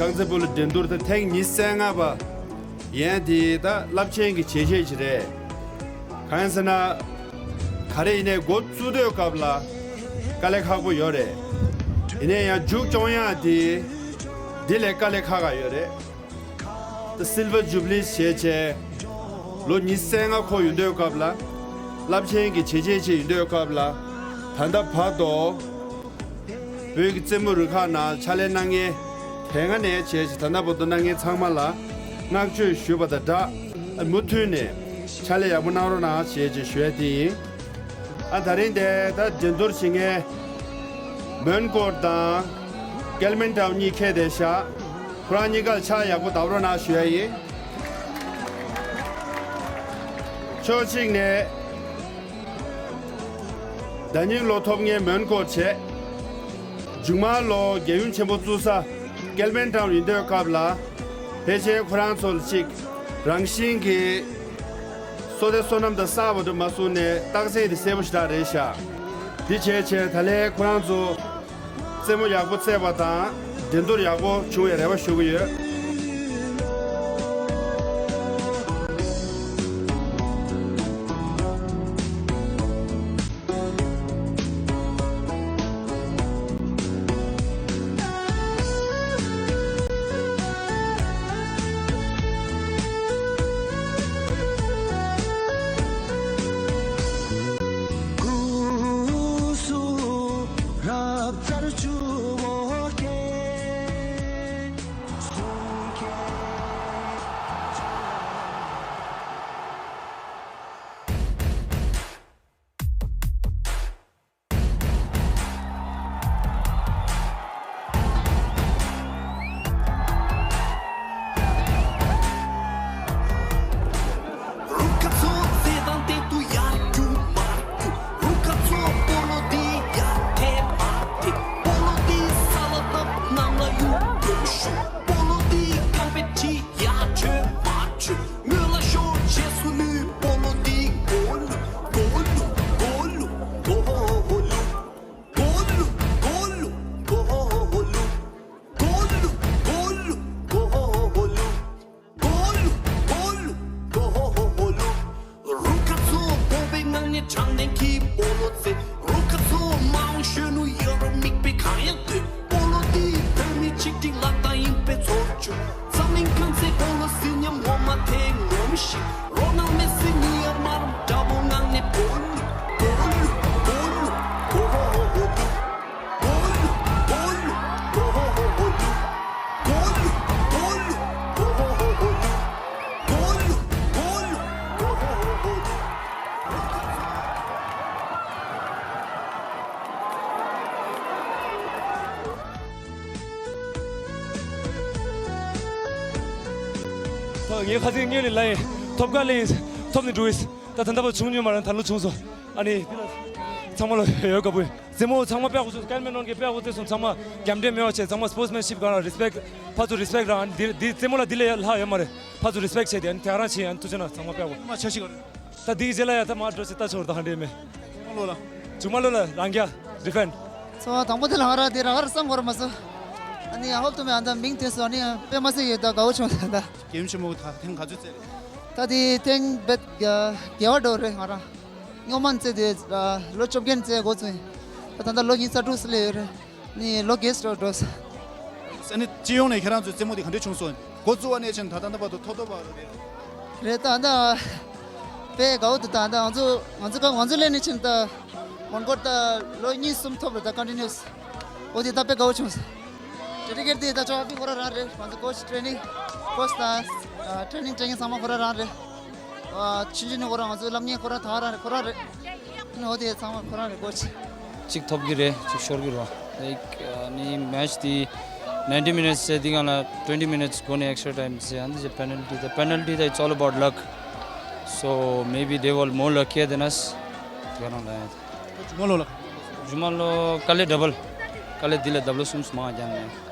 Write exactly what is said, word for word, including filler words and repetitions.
རྐང་རྩེད་སྤོ་ལོ་འགྲན་བསྡུར་དེ་ཐེངས་ཉི་ཤུ་རྩ་ལྔ་པ་ཡན་དེ་ད་རླབས་ཆེན་གྱི་བྱས་རྗེས་ཅིག་རེད། གང་ཡིན་ཟེར་ན། ག་རེ་ཡིན་ནའི་འགོ་བཙུགས་དུས་སྐབས་ལ་དཀའ་ལས་ཁག་པོ་ཡོད་རེད། ཡིན་ནའི་ཡང་མཇུག་སྐྱོང་ཡག་དེ་འདི་ལས་དཀའ་ལས་ཁག་ཁག་ཡོད་རེད། ད་སིལ་ཝར་ཇུབ་ལི་བྱས་བྱས་ལོ་ཉི་ཤུ་རྩ་ལྔ་འཁོར་ཡོང་དུས་སྐབས་ལ། རླབས་ཆེན་གྱི་བྱས་རྗེས་ཅིག་ཡོང་དུས་སྐབས་ལ། ད་ལྟ་བར་དུ་བོད་ཀྱི་རྩེད་མོ་རུ་ཁག་ནང་ཕྱག་ལས་གནང་མཁན་དེ་སྔ་ནས་བྱས་བྱས་ད་ལྟ་བར་དུ་གནང་མཁན་ཚང་མ་ལ་བསྔགས་བརྗོད་ཞུས་པ་དང་སྦྲགས། མུ་མཐུད་ནས་ཕྱག་ལས་ཡག་པོ་གནང་རོགས་གནང་ཞེས་བྱས་ཞུ་ཡ་དེ་ཡིན། ཨ་ད་རིང་དེ་ད་འགྲན་བསྡུར་བྱེད་མཁན་མོན་གྷོ་དང་ཀལ་མན་ཊའུ་གཉིས་ཁེལ་བསྡད་ཤག་ཁོ་རང་གཉིས་ཀར་ཕྱག་ཡག་པོ་བརྡབ་རོགས་གནང་ཞུ་ཡ་ཡིན། ཕྱོགས་གཅིག་ནས་ཟླ་ཉིན་ལོ་ཐོབ་མཁན་མོན་གྷོ་བྱས། མཇུག་མ་ལོ་རྒྱལ་ཡུམ་ཆེན་པོ་བཙུགས་ས་ཀལ་མན་ཊའུ་ཡིན་དུས་སྐབས་ལ། ཕལ་ཆེར་ཁོ་རང་ཚོ་ལ་གཅིག་རང་བཞིན་གྱི་བསོད་བདེ་བསོད་ནམས་དང་བསགས་པ་དུ་མ་བཟུང་ནས་རྟགས་མཚན་དེ་གསལ་པོ་ཞེ་དྲག་རེད་ཤག་འདི་བྱས་བྱས་ད་ལན་ཁོ་རང་ཚོ་རྩེད་མོ་ཡག་པོ་རྩེས་པ་དང་འགྲན་བསྡུར་ཡག་པོ་བྱུང་བའི་རེ་བ་ཞུ་གི་ཡོད། རུ་ཁ་ཚོ་ཚེ་དང་སྟེང་དུ་ཡར་རྒྱུག་མར་རྒྱུག་རུ་ཁ་ཚོ་སྤོ་ལོ་འདི་ཡར་ཐེ་མར་ཐེ། སྤོ་ལོ་འདི་ས་ལ་བཏབ་གནམ་ལ་གཡུག་གཡུག་ཤུགས། སྤོ་ལོ་འདི་རྐང་པས་ཁྲིད་ཡར་བྱོས་མར་བྱོས། སྔོན་ལ་ཤོག་རྗེས་སུ་ལུས། སྤོ་ལོ་འདི་མགོ་བླུག་མགོ་བླུག་མགོ་བླུག་མགོ་བླུག་མགོ་བླུག་མགོ་བླུག་མགོ་བླུག་མགོ་བླུག་མགོ་བླུག་མགོ་བླུག་མགོ་བླུག་མགོ་བླུག་མགོ་བླུག་རུ་ཁ་ཚོ་སྤོབས་པའི་ངང་ནས་དྲང་བདེན་གྱི་སྤོ་ལོ་རྩེད། རུ་ཁ་ཚོ་མ་འོངས་གཞོན་ནུ་ཡོད་རུང་མིག་དཔེ་གང་ཡང་ལྟོས། སྤོ་ལོ་འདི་བོད་མི་ཆིག་སྒྲིལ་ལག་རྟགས་ཡིན་པའི་ཚོར་བཅུག་འཛམ་གླིང་རྐང་རྩེད་སྤོ་ལོ་ཟིན་ཉམས་ངོ་མ་དེ་ངོམས་ཤིག་རོ་ནལ་མེ་སི་ནི་ཡར་མར་འདྲ་པོ་ངང་ནས་སྤོ་ལོ་སྤོ་ལོ་སྤོ་ལོ་སྤོ་ལོ་སྤོ་ལོ། ངས་ཁ་སང་སྔོན་ལ་ལབ་ཡིན། ཐོབ་ག་ལེན། ཐོབ་ནས་འགྲོ་ཡིན། ད་ད་ལྟ་བར་བྱུང་མྱོང་མ་རེད། ད་ལོ་བྱུང་སོང་། ཨ་ནི་འདི་ལ་ཚང་མ་ལ་ཡོད་དགའ་པོ་ཡིན། རྩེད་མོ་ཚང་མ་དཔེ་ཡག་པོ་བྱུང་། ཀལ་མན་ཊའུ་གི་དཔེ་ཡག་པོ་རྩེས་སོང་། ཚང་མ་རྒྱབ་འདྲེ་མེད་པ་བྱས། ཚང་མ་སི་པོར་ཊི་མེན་ཤིབ་གང་ལ་རི་སི་པེག་ཕར་ཚུར་རི་སི་པེག་རང་། འདི་འདི་རྩེད་མོ་ལ་འདི་ལས་ལྷག་ཡོད་མ་རེད། ཕར་ཚུར་རི་སི་པེག་བྱས་ཏེ་ཨ་ནི་དེ་ག་རང་བྱས་ཡང་ཐུགས་རྗེ་གནང་། ཚང་མ་དཔེ་ཡག་པོ། མ་ཆ་ཤི་ག་རེད། ད་འདི་རྗེས་ལ་ཡང་ད་མར་འགྲོ་ཆེ་ལྟ་ཆོག་ད་ཧ་འདྲེ་མེད། མཇུག་མ་ལོ་ལ། མཇུག་མ་ལོ་ལ་རང་རྒྱ་རི་ཕན། ཚོ་དང་པོ་དེ་ལ་ང་རང་དེ་རག་ར་བསམ་གོ་ར་མ་སོང་། ཨ་ནི་ཡང་ཧོབ་ཏུ་མེད། ཨ་ད་མིང་དེ་སོ་ཨ་ནི་དཔེ་མ་སྲིད་ཡོད། ད་དགའ་བོ་བྱུང་། ད་ད་རྒྱལ་ཡུམ་ཆེན་མོ་ད་ཐེངས་ག་ཚོད་རྩེད་རེད། ད་དེ་ཐེངས་བེད་བརྒྱ་བ་འགྲོ་རེད། ང་རང་སྔོན་མ་རྩེད་དེ་ལོ་བཅོ་བརྒྱད་རྩེད་འགོ་བཙུགས་ཡིན། ད་ད་ལྟ་ལོ་ཉི་ཤུ་རྩ་དྲུག་སླེབས་ཡོད་རེད། ནི་ལོ་རྒས་འགྲོ་འགྲོ། ཨ་ནི་སྤྱི་ཡོངས་ནས་ཁྱེད་རང་ཚོའི་རྩེད་མོ་དེ་ག་འདྲས་བྱུང་སོང་། འགོ་བཙུགས་པ་ནས་ཕྱིན་ད་ལྟ་ནམ་བར་དུ་ཐོག་ཐོག་བར་རེད། རེད། ད་ད་དཔེ་དགའ་བོ་འདུག་ད་ད་ང་ཚོ་ང་ཚོ་ང་ཚོ་སླེབས་ནས་ཕྱིན་ད་མོན་གྷོར་ད་ལོ་གཉིས་གསུམ་ཐོབ་རེད། ད་ཀོན་ཊི་ནིའུ་སི། འོ་དེ་ད་དཔེ་དགའ་བོ་བྱུང་སོང་། ཌེ་ཌི་ཀེཊ་དེ་ད་ཅོག་ཨ་ཕི་ཁོ་རང་རང་རེད། ང་ཚོ་ཀོ་ཆི་ཊེ་ནིང་ཀོ་ཆི་དང་ཊེ་ནིང་སྤྲད་མཁན་ཚང་མ་ཁོ་རང་རང་རེད། ཨ་ཆུང་ཆུང་ནས་ཁོ་རང་ང་ཚོའི་སློབ་གཉེར་ཁོ་རང་ད་རང་རེད། ཁོ་རང་རེད། ཨ་ནི་འོ་དེ་ཚང་མ་ཁོ་རང་རེད། ཀོ་ཆི། གཅིག་ཐོབ་ཀྱི་རེད། གཅིག་ཤོར་གྱི་རེད། ལའིཀ་ཨ་ནི་མེ་ཆི་དེ་ནའིན་ཊི་མི་ནིཊ་སི་རྩེ་དེ་སྒང་ལ་ཊུ་ཝེན་ཊི་མི་ནིཊ་སི་གོ་ནས་ཨེག་སི་ཊ་ར་ཊའིམ་རྩེ། ཨ་ནི་དེ་པེ་ནལ་ཊི་དེ། པེ་ནལ་ཊི་དེ་it's all about luck, so maybe they were more luckier than us. དེ་ག་རང་ལ་ཡ། མཇུག་མ་ལོ་ལ། མཇུག་མ་ལོ་དཀའ་ལས་ཌབ་བལ། དཀའ་ལས་འདི་ལས་ཌབ་བལ་གསུམ་མང་བ་རྒྱབ་ནས།